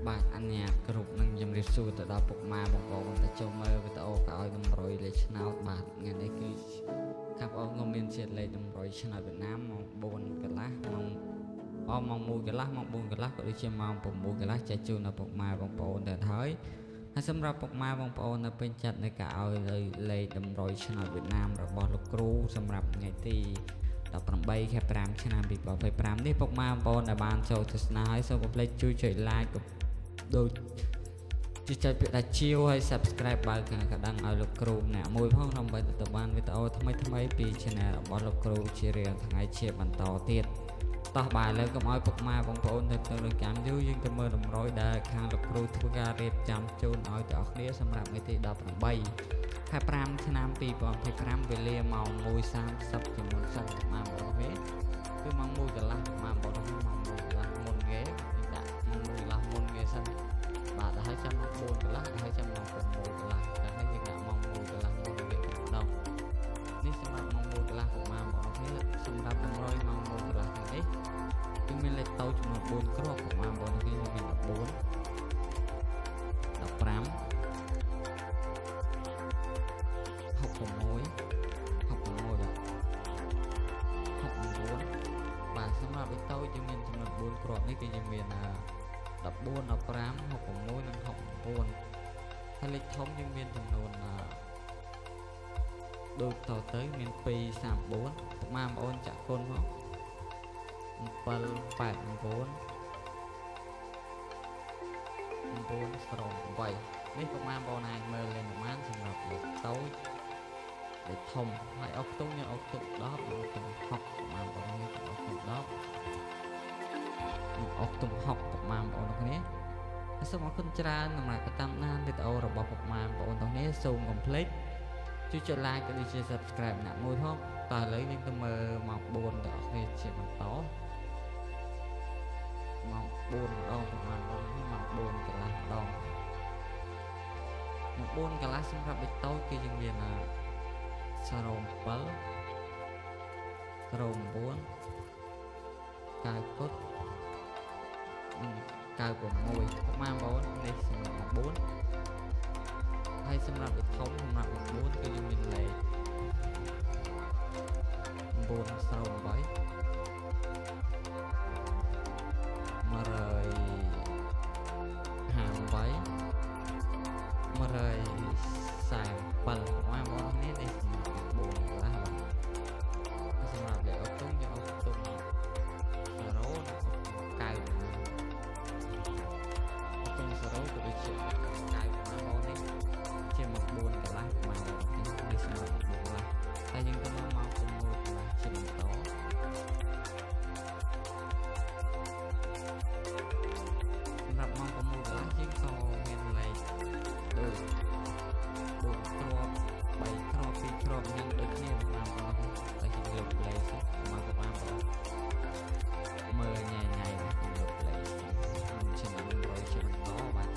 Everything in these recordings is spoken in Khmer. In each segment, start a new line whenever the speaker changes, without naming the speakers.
បាទអញ្ញាតគ្រប់នឹងជំរាបសួរទៅដល់ពុកម៉ែបងប្អូនដែលចូលមើលវីដេអូក៏ឲ្យតម្រុយលេខឆ្នោតបាទថ្ងៃនេះគឺខាងបងអូនក៏មានជាតិលេខតម្រុយឆ្នោតវៀតណាមម៉ោង4កន្លះម៉ោងអម៉ោង1កន្លះម៉ោង4កន្លះក៏ដូចជាម៉ោង6កន្លះចែកជូនដល់ពុកម៉ែបងប្អូនទៅហើយហើយសម្រាប់ពុកម៉ែបងប្អូននៅពេញចិត្តในការឲ្យលេខតម្រុយឆ្នោតវៀតណាមរបស់លោកគ្រូសម្រាប់ថ្ងៃទី18ខែ5ឆ្នាំ2025នេះពុកម៉ែបងប្អូនដែលបានចូលទស្សនាហើយសូមកុំភ្លេចជួយចុច like ក៏ដូចជួយចុចពាក្យថាជាវហើយ Subscribe បើកកណ្ដឹងឲ្យលោកគ្រូម្នាក់មួយផងដើម្បីទទួលបានវីដេអូថ្មីៗពី Channel របស់លោកគ្រូជារៀងថ្ងៃជាបន្តទៀតតោះបាទឥឡូវកុំឲ្យពុកម៉ែបងប្អូនទៅទៅលើកម្មយូរយើងទៅមើលតម្រុយដែលខាងលោកគ្រូធ្វើការរៀបចំជូនឲ្យទាំងអស់គ្នាសម្រាប់ថ្ងៃទី18ខែ5ឆ្នាំ2025វេលាម៉ោង1:30ជាមុនសិនម៉ោងបងប្អូនគឺម៉ោង1កន្លះម៉ោងបងប្អូនម៉ោង1កន្លះមុនគេយើងដាក់ម៉ោង1កន្លះមុនគេសិនបាទដល់ហើយចាំម៉ោង4កន្លះដល់ហើយចាំម៉ោង6កន្លះតែនេះយើងដាក់ម៉ោង1កន្លះមុនគេម្ដងនេះសម្រាប់ម៉ោង1កន្លះប្រហែលបងប្អូនសម្រាប់តម្រុយម៉ោង1កន្លះថ្ងៃនេះគឺមានលេខតូចចំនួន4គ្រាប់ប្រហែលបងប្អូនមាន14 15 66 66បាទ69បាទសម្រាប់លេខតូចយើងមានចំនួន4គ្រាប់នេះគឺយើងមាន14 15 66និង69ហើយលេខធំយើងមានចំនួនដូចតទៅមាន2 34ពុកម៉ែបងប្អូនចាក់គុណមក7 8 9 9ស្រោម8នេះពុកម៉ែបងប្អូនអាចមើលលេខប្រមាណសម្រាប់លេខតូចលេខធំហើយអុកខ្ទង់យើងអុកទុក10អុកខ្ទង់60ប្រហែលបងប្អូនអុកខ្ទង់10អុកខ្ទង់60ប្រហែលបងប្អូនគ្នាសូមអរគុណច្រើនសម្រាប់តាមដានវីដេអូរបស់ពុកម៉ែបងប្អូនទាំងនេះសូមកុំភ្លេចជួយចុច like ក៏ដូចជា Subscribe អ្នកមួយផងតើឥឡូវយើងទៅមើលម៉ោង4ទាំងអស់គ្នាជាបន្តម៉ោង4ម្ដងប្រហែលបងម៉ោង4កន្លះម្ដងម៉ោង4កន្លះសម្រាប់លេខតូចគឺយើងមាន07 09 9គុត96ប្រហែលបងនេះសម្រាប់4ហើយសម្រាប់លេខធំសម្រាប់9គឺយើងមានលេខ9ស្រោ8 158 147ប្រហែលបងនេះនេះសម្រាប់4កន្លះបាទសម្រាប់លេខអុកតុងយើងអុកតុង0និងអុកតុង9អុកតុង0ក៏ដូចជាអុកតុង9បងនេះជាមក4កន្លះប្រហែលនេះសម្រាប់4កន្លះតែយើងទៅមក6កន្លះជាបន្តសម្រាប់ម៉ោង6កន្លះយើងក៏មានលេខដូច4គ្រាប់3គ្រាប់2គ្រាប់អញ្ចឹងដូចគ្នាបងប្អូនតែយើងលុបលេខសិនមកបងប្អូនមើលញ៉ៃញ៉ៃយើងលុបលេខឆ្នាំ100ជាបន្តបាទ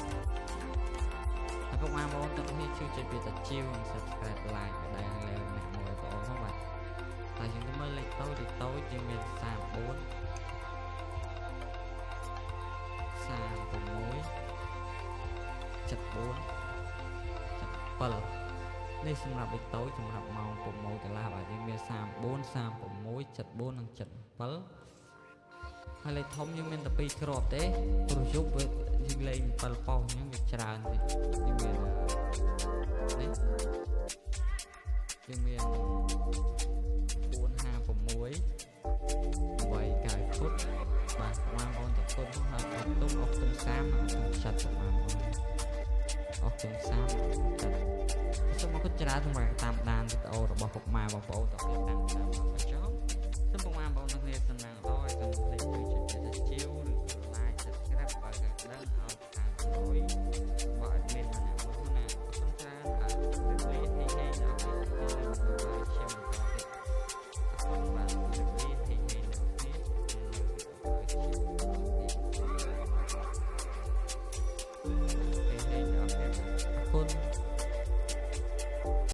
ហើយបងប្អូនទាំងគ្នាជួយចុចពាក្យតាជាវនិង Subscribe like ដែលលើអ្នកមួយបងប្អូនផងបាទតែយើងទៅមើលលេខតូចលេខតូចយើងមាន34 36 74 77នេះសម្រាប់លេខតូចសម្រាប់ម៉ោង6កន្លះបាទយើងមាន34 36 74និង77ហើយលេខធំយើងមានតែ2គ្រាប់ទេព្រោះយប់វាយើងលេង7ប៉ុស្តិ៍អញ្ចឹងវាច្រើនតិចយើងមាននេះយើងមាន456 8 9គុតបាទបងប្អូនទៅគុតហើយអុកទុំអុកទុំ30អុកទុំ70បងប្អូនអុកទុំ30 70សូមអរគុណច្រើនសម្រាប់តាមដានវីដេអូរបស់ពុកម៉ែបងប្អូនទាំងគ្នាតាំងពីដើមដល់ចប់សូមពុកម៉ែបងប្អូនទាំងគ្នាសំណាង